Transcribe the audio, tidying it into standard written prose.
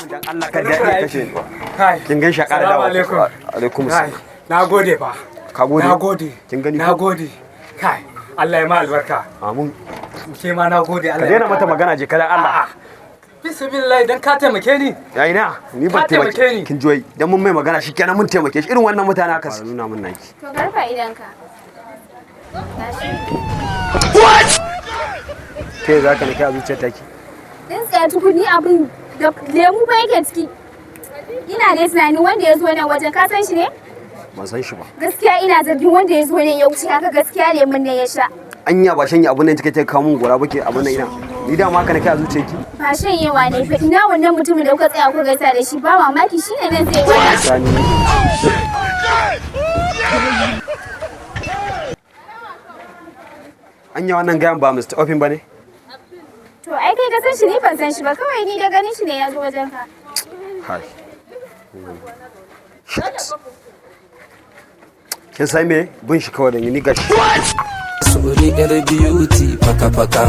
Dan Allah kar da ya kashe ni. Kai. Kin gan shi a ƙara Salamu dawo. alaikum. Alaikum Kai, salam. na gode fa. Ka gode? Na gode. Kin gani Na ko? gode. Kai, Allah ya ma albarka. Amin. Ke ma na gode, Allah Ka ya daina maka mata magana, je kada Allah. A'a. Bismillah, dan ka taimake ni. Ya ina ni ban Ka taimake taimake ni. Kin joyi dan mun mai magana, shikenan mun taimake shi. Irin wannan mutane aka nuna mun naki. To, karfa idanka. Tashi. Ke za ka ne kai a zuciyar taki. Dan tsaya tukuni, abin da lemu ba yake ciki. Ina dai tunanin wanda ya zo nan wajen, ka san shi ne? Ban san shi ba. Gaskiya ina zargin wanda ya zo ne ya wuce haka, gaskiya lemun ne ya sha. Anya ba shanye abun nan kike ta kawo mun gora ba ke abun nan? Ina ni da ma haka ne kai a zuciyarki. Ba shanyewa ne fa. Ina wannan mutumin da kuka tsaya kuka gaisa da shi? Ba mamaki shine nan zai wani. Sani. Anya wannan gayan ba Mr. Open ba ne? To ai kai ka san shi, ni ban san shi ba. Kawai ni da ganin shi ne ya zo wajen ka. Hai. Shit. Kin san me? Bin shi kawai da ni gashi. Suri yar beauty, faka faka.